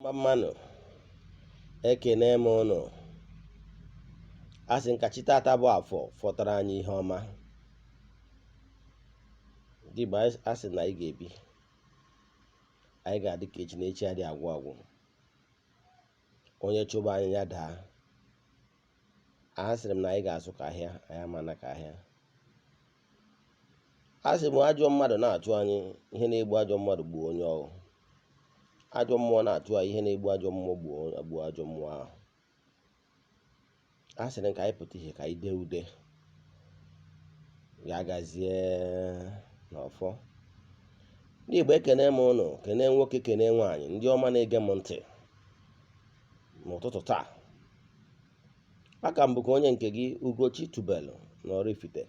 Mma mma nụ, ekene m ụnụ. A sị m ka chi tata bụ afọ fọtara anyị ihe ọma. Ndị Igbo, a sị na anyị ga-ebi, anyị ga-adị ka echi na echi adị agwụ agwụ. Onye chụba anyị ya daa. A sịrị m na anyị ga-azụ ka ahịa, anyị ama ana ka ahịa. A sị m ajọ mmadụ na-achụ anyị, ihe na-egbu ajọ mmadụ gbuo onye ọhụ. Ajọ mmụọ na-achụ anyị, ihe na-egbu ajọ mmụọ gbuo ajọ mmụọ ahụ. A sịrị m ka anyị pụta ihe, ka anyị dee ude ya gazie n'ọfọ. Ndị Igbo, ekene m ụnụ, kene nwoke, kene nwaanyị, ndị ọma na-ege m ntị n'ụtụtụ taa. Aka m bụkwa onye nke gị, Ugochi Tubelu na Oraifite.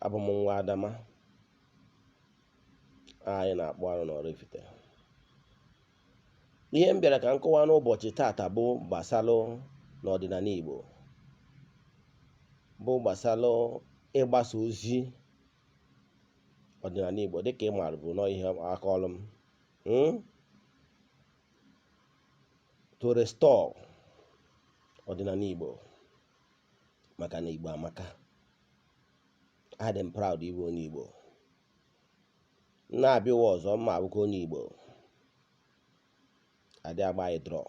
Abụ m nwa Adama anyị na-akpụ arụ na Oraifite. Ihe m bịara ka m kọwaa n'ụbọchị tata bụ gbasalụ n'ọdịnala Igbo, bụ gbasalụ ịgbasa ozi ọdịnala Igbo. Dịka ị maara, bụ nọọ ihe aka ọrụ m, To restore ọdịnala Igbo, maka na Igbo amaka. Adị m proud ịbụ onye Igbo. Na-abịa ụwa ọzọ, mma abụkwa onye Igbo. Adị agba anyị drọ,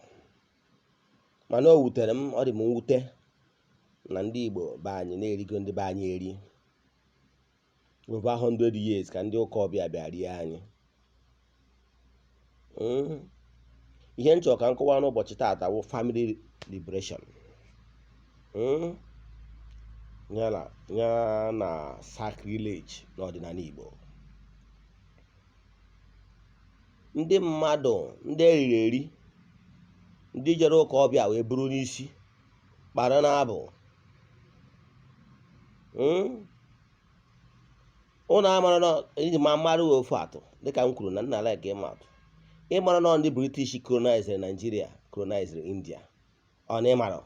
mana o wutere m, ọ dị m mwute na ndị Igbo be anyị na-erigo ndị be anyị eri over 100 years ka ndị ụka ọbịa bịa rie anyị. Ihe m chọrọ ka m kọwaa n'ụbọchị taata wụ family liberation, Ya na sacrilege n'ọdịnala Igbo. Ndị mmadụ ndị eriri eri, ndị jere ụka ọbịa wee buru n'isi kpara na-abụ. Ụnụ amara na iji ma mara ofu atụ, dịka m kwuru na nna like ịma atụ, ịmara na ndị British colonized Nigeria, colonized India. Ọ na ịmara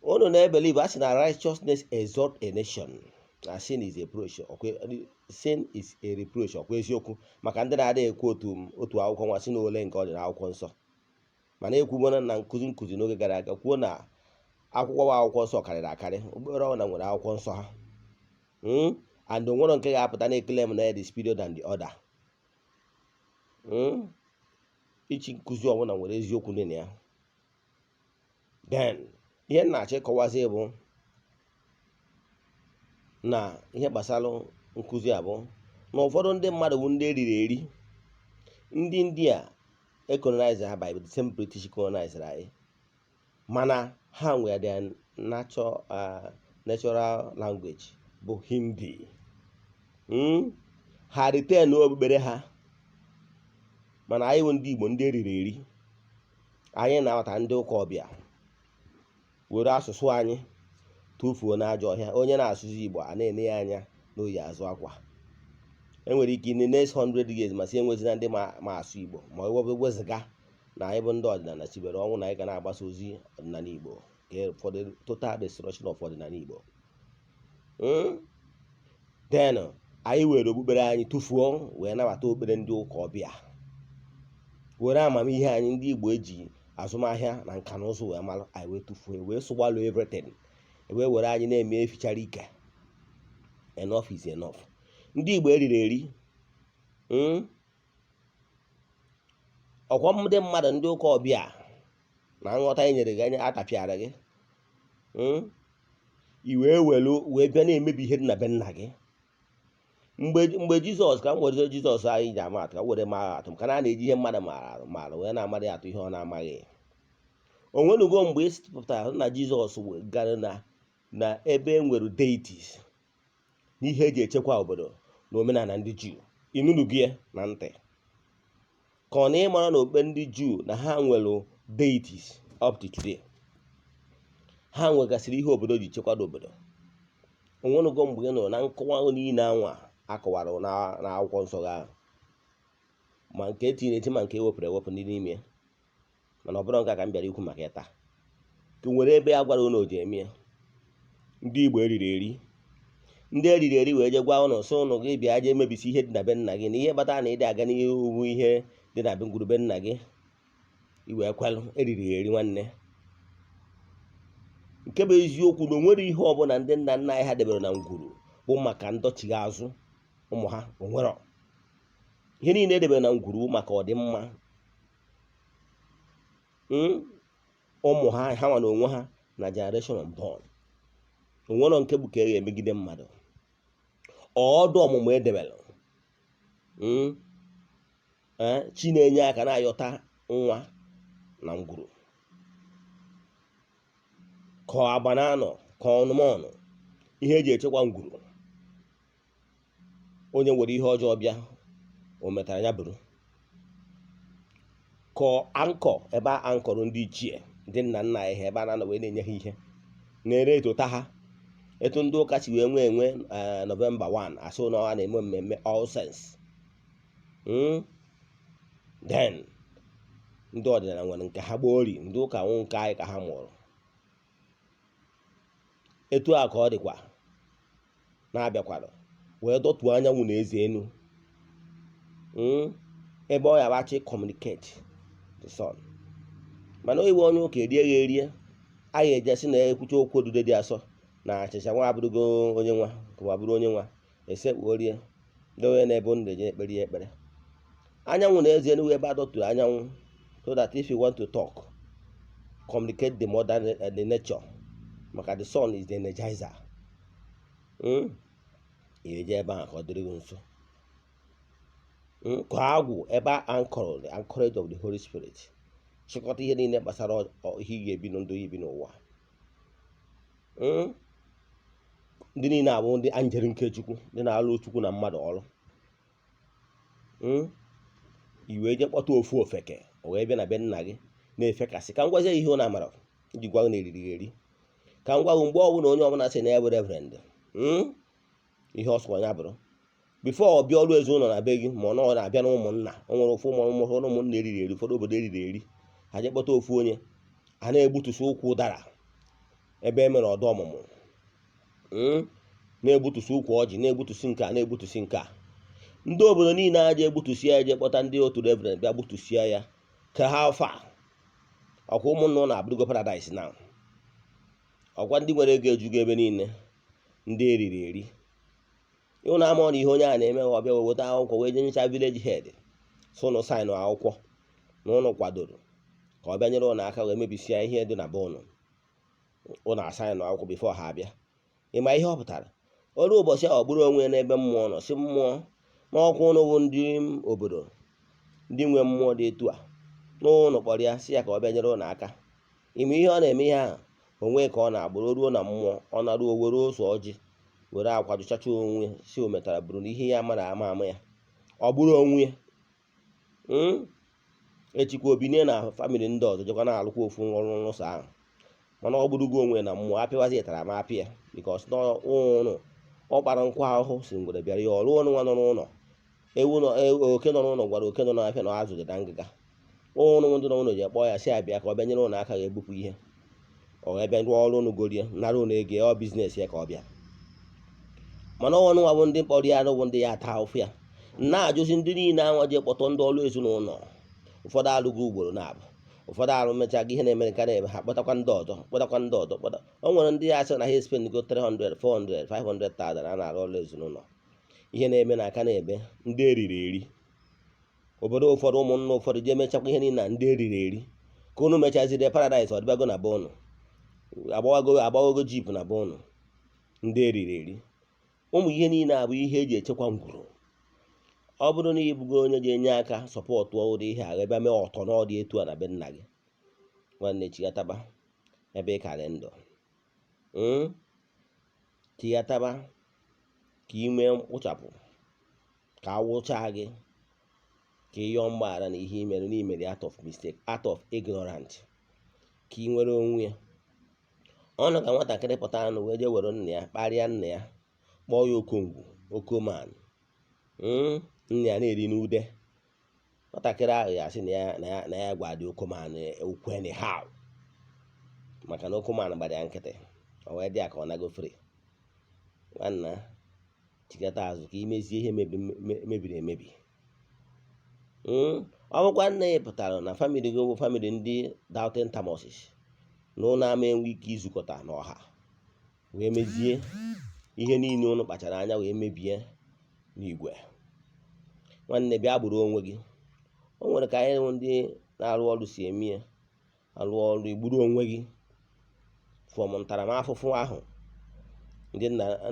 unu na-ebelieve, a sị na righteousness exalt a nation, na sin is a reproach. Sin is a reproach. Ọkwa eziokwu? Maka ndị na-adịghị ekwu otu otu akwụkwọ nwa si na ole nke ọ dị n'akwụkwọ nsọ, mana ekwugbona na nkụzi nkụzi n'oge gara aga, kwuo na akwụkwọ wa akwụkwọ nsọ karịrị akarị. Okpukpere ọbụla nwere akwụkwọ nsọ ha, And onwere nke ga-apụta na-ekele m na ya dị superior than the other. Ichi nkụzi ọbụla nwere eziokwu dị na ya. Then ihe m na-achọ ịkọwazi bụ na ihe gbasara nkụzi a bụ na ụfọdụ ndị mmadụ bụ ndị eriri eri, ndị India ecolonize ha by the same British colonized anyị, mana ha nwere their natural language bụ Hindi. Ha retain okpukpere ha, mana anyị bụ ndị Igbo, ndị eriri eri, anyị na-abata ndị ụka ọbịa were asụsụ anyị tụfuo n'ajọ ọhịa. Onye na-asụzi Igbo, a na-ene ya anya n'oyi azụ akwa. Enwere ike in the next 100 years, ma si enwezina ndị ma asụ Igbo, ma wezụga na anyị bụ ndị ọdịnala sibere ọnwụ na anyị ga na-agbasa ozi ọdịnala Igbo for the total destruction of ọdịnala Igbo. Then anyị were okpukpere anyị tụfuo wee nabata okpukpere ndị ụka ọbịa, were amamihe anyị ndị Igbo eji azụmahịa na nka na ụzụ wee mara anyị wee tụfuo, wee sụgbalụ everything, wee were anyị na-eme efichara ike. Enough is enough. Ndị Igbo eriri eri. Ọkwa ndị mmadụ, ndị ụka ọbịa na nghọta e nyere gị anya atapịara gị, I wee welu wee bịa na-emebi ihe dị na be nna gị. Mgbe Jizọs, ka m were Jizọs anyị ji ama atụ, ka m were maa atụ, maka na a na-eji ihe mmadụ maara wee na-amarị atụ ihe ọ na-amaghị. O nwenugo mgbe ị pụtara na Jizọs gara na ebe e nwere deities n'ihe eji echekwa obodo na omenala ndị Juu? Ịnụnugo ya na ntị, ka ọ na ịmara na okpukpe ndị Juu na ha nwere deities up to today, ha nwegasịrị ihe obodo ji chekwado obodo? Onwenugo mgbe ị nụrụ na nkọwa niile anwa akọwara na akwụkwọ nsọ gị ahụ, ma nke etinyere eti, ma nke ewepụrụ ewepụ ndị n'ime ya? Mana ọ bụrụ nke a ka m bịara ikwu maka ya taa, ka nwere ebe a gwara unu ji eme ya. Ndị Igbo eriri eri, ndị eriri eri wee je gwa ụnụ, sị ụnụ gị bịa jee mebisi ihe dị na be nna gị, na ihe kpatara na ịdị aga n'ihu bụ ihe Dị na ngwurube nna gị iwee kwelụ eriri ya eri. Nwanne, nke bụ eziokwu na o nwere ihe ọbụla ndị nna nna anyị ha debere na ngwuru bụ maka ndọchigha azụ ụmụ ha. Onwero ihe niile edebere na ngwuru maka ọdịmma ụmụ ha, ha nwa na onwe ha na generation unborn. Onwero nke bụ ka e ga-emegide mmadụ. Ọdụ ọmụmụ edebere chi na-enye aka na-ayọta nwa na ngwuru, ka agba na-anọ ka ọnụmọnụ ihe eji echekwa ngwuru. Onye nwere ihe ọjọọ bịa, o metara ya bụrụ ka ankọ ebe a ankọrọ ndị ichie, ndị nna nna anyị ha, ebe a na-anọ wee na-enye ha ihe na-ere etota ha. Etu ndị ụka si wee nwee enwe November 1, asị na ọ na-eme mmemme All Saints. Then ndị ọdịnala nwere nke ha gboo ri, ndị ụka nwụ nke anyị ka ha mụrụ. Etu a ka ọ dịkwa na-abịakwara wee dọtuo anyanwụ na eze enu, ebe ọ ya achọ communicate the sun. Mana oyiwe onye ụka erie ya erie, anyị eje sị na ekwucha okwu odude dị asọ na achịcha nwa abụrụgo onye nwa ka nwa bụrụ onye nwa esekpuo rie dowe n'ebe unu na-eje ekpere ya ekpere. Anyanwụ na eze enu ebe a dọturu anyanwụ, so that if you want to talk, communicate the mother, the nature, maka the sun is the energizer. Eje ebe ahụ ka ọ dịrị gị nso. Ka agwụ ebe a anchor, the anchorage of the Holy Spirit, chịkọta ihe niile gbasara ihe ị ga-ebi na ndụ ibi n'ụwa. Ndị niile abụ ndị anjeri nke Chukwu, ndị na-alụ Chukwu na mmadụ ọrụ. I wee jee kpọta ofu ofeke, o wee bịa na be nna gị na-efekasị. Ka m gwazie ihe ọ na-amara iji gwa gị na eriri eri. Ka m gwa gị, mgbe ọbụla onye ọbụla sị na ya bụ reverend, ihe ọ sọkwa ya bụrụ, before ọ bịa ọrụ ezinụlọ na be gị, ma ọ na ọ na-abịa na ụmụnna, o nwere ofu ụmụ ụfọdụ ụmụnna eriri eri, ụfọdụ obodo eriri eri, ha jee kpọta ofu onye a na-egbutusi ụkwụ ụdara ebe e mere ọdụ ọmụmụ, na-egbutusi ụkwụ ọjị, na-egbutusi nke a, na-egbutusi nke a. Ndị obodo niile aja egbutusi ya, eje kpọta ndị otu reverend bịa gbutusie ya ka ha fa ọkwa. Ụmụnna ụlọ abụrụgo paradise na ọkwa ndị nwere ego ejugo ebe niile, ndị eriri eri. Ịhụ na ama na ihe onye a na-eme, ọ bịa wee weta akwụkwọ wee je nyecha village head, so ụnụ sign akwụkwọ na ụnụ kwadoro ka ọ bịa nyere ụnụ aka wee mebisia ihe dị na be ụnụ. Ụnụ asign akwụkwọ before ha abịa. Ịma ihe ọ pụtara? Ọrụ ụbọchị ahụ ọ bụrụ onwe ya n'ebe mmụọ nọ, si mmụọ n'ọkwa ụnụ bụ ndị obodo, ndị nwe mmụọ dị etu a n'ụlọ, kpọrọ ya, si ya ka ọ bịa nyere ụnụ aka. Ime ihe ọ na-eme, ihe ahụ onwe ka ọ na-agbụrụ ruo na mmụọ ọ naruo, were ose ọjị were akwa jụchacha onwe, si o metara bụrụ na ihe ya mara ama ama ya, ọ bụrụ onwe ya. Echikwa obinie na family ndị ọzọ jekwa na-alụkwa ofu ọrụ nrụsọ ahụ, mana ọ bụrụgo onwe na mmụọ apịwazi ịtara ma apịa, because n'ụnụ ọ kpara nkwa ahụhụ si ngwere bịara ya ọrụ. Ọnụ nwa nọ n'ụlọ, ewu nọ, oke nọ n'ụlọ gwara oke nọ n'afịa na azụ dị na ngịga. Ụnụ ndị nọ n'ụlọ ji kpọọ ya, si abịa ka ọ bịa nyere ụnụ aka ga-ebupụ ihe, ọ wee bịa rụọ ọrụ ụnụ, gorie nara ụnụ ego ya. Ọ business ya ka ọ bịa, mana ọnụ nwa bụ ndị mkpọrọ ya bụ ndị ya ata ahụfụ ya. Na-ajụzi ndị niile anwa ji kpọtọ ndị ọrụ ezinụlọ, ụfọdụ alụgo ugboro na-abụ, ụfọdụ alụ mechaa gị ihe na-eme nke na-eme, ha kpọtakwa ndị ọzọ, kpọtakwa ndị ọzọ, kpọta. O nwere ndị ya asị na ha spend go 300, 400, 500,000 a na-arụ ọrụ ezinụlọ. Ihe na-eme na aka na-ebe ndị eriri eri. Obodo ụfọdụ, ụmụnna ụfọdụ ji emechakwa ihe niile na ndị eriri eri ka unu mechaziri paradise. Ọ dịbago na be unu, agbawago agbawago jeep na be unu, ndị eriri eri. Ụmụ ihe niile abụ ihe eji echekwa ngwuru. Ọ bụrụ na ịbụgo onye ga-enye aka support ụdị ihe a ebe mee ọtọ na ọ dị etu a na be nna gị, nwanne, chighataba ebe ị karị ndụ. Chighataba ka ị nwee mkpụchapụ, ka awụchaa gị, ka ị yọọ mgbaghara na ihe imere na imere out of mistake, out of ignorant, ka ị nwere onwe ya. Ọnụ ka nwatakịrị pụta anụ wee jee were nna ya kparịa nna ya, kpọọ ya okongwu, okoman. Nna ya na-eri n'ude. Nwatakịrị ahụ ya asị na ya gwa dị okoman okwu anyhow, maka na okoman gbara ya nkịtị, o wee dị ya ka ọ nago free. Nwanna, chikata azụ ka imezie ihe mebiri emebi. Ọ bụkwa nna ị pụtara na family gị bụ family ndị doubting Thomases na ụnụ ama enwe ike izukọta n'ọha wee mezie ihe niile ụnụ kpachara anya wee mebie n'igwe. Nwanne, bịa gburu onwe gị. O nwere ka anyị ndị na-arụ ọrụ si eme ya, arụ ọrụ igburu onwe gị from ntaramahụhụ ahụ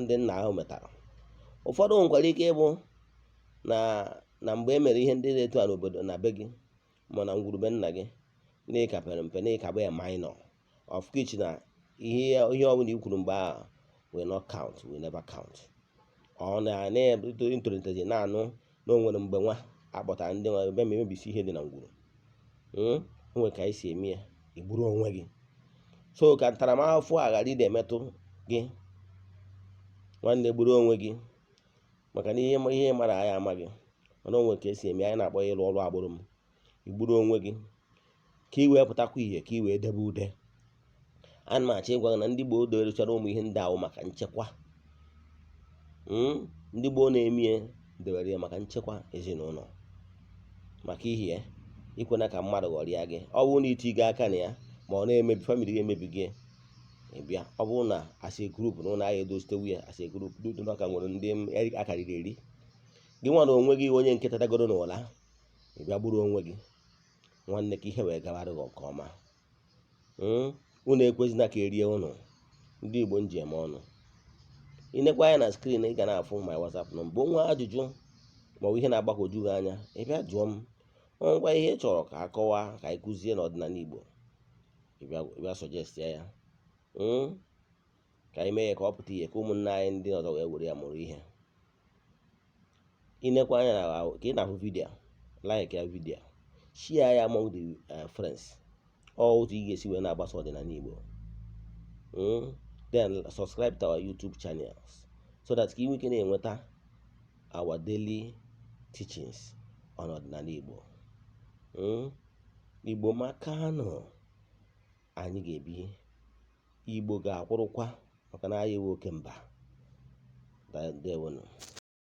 ndị nna ahụ metara. Ụfọdụ nwekwara ike ịbụ na mgbe e mere ihe ndị dị etu a n'obodo na be gị, ma na ngwurube nna gị, na ịka pere mpe, na ịka bụ ya minor, of which na ihe ihe ọbụla i kwuru mgbe ahụ will not count, will never count. Ọ na na-etolitezi na-anụ na o nwere mgbe nwa akpọtara ndị nwa ebe ma emebisi ihe dị na ngwuru. O nwere ka anyị si eme ya, igburu onwe gị so ka ntaramahụhụ a ghara ide emetụ gị. Nwanne, gburu onwe gị, maka na ihe ihe mara anyị amaghị, mana o nwere ka esi eme anyị na-akpọ ịrụ ọrụ agbụrụ m. Igburu onwe gị ka ị wee pụtakwa ihe, ka ị wee debe ude. Ana m achọ ịgwa gị na ndị gboo doberechara ụmụ ihe ndị ahụ maka nchekwa. Ndị gboo na-eme ya debere ya maka nchekwa ezinụlọ, maka ihie ikwena ka mmadụ ghọrịa gị. Ọ bụrụ na itigo aka na ya, ma ọ na-emebi family gị, emebi gị, ị bịa, ọ bụrụ na as a group na ụlọ ahịa edozitewu ya as a group dị ka nwere ndị akarịrị eri gị, nwa na onwe gị, onye nke tatagoro n'ụla, ị bịa gburu onwe gị, nwanne, ka ihe wee gabara gị nke ọma. Unu ekwezina ka erie unu. Ndị Igbo nji eme ọnụ, inekwa anya na screen, ị ga na-afụ my WhatsApp number. Nwa ajụjụ maọbụ ihe na-agbagwoju gị anya, ị bịa jụọ m. Ngwa, ihe ị chọrọ ka a kọwaa, ka anyị kụzie n'ọdịnala Igbo, ị bịa suggest ya, ka anyị mee ya ka ọ pụta ihe, ka ụmụnne anyị ndị ọzọ wee were ya mụrụ ihe. Inekwa anya na ka ị na-ahụ video, like ya video, share ya among the friends. Ọ otu ị ga-esi wee na-agbasa ọdịnala Igbo. Then subscribe to our YouTube channels so that ka ị nwee ike na-enweta our daily teachings on ọdịnala Igbo. Igbo makanụ, anyị ga-ebi, Igbo ga-akwụrụkwa, maka na anyị ewe oke mba. Ndewonu.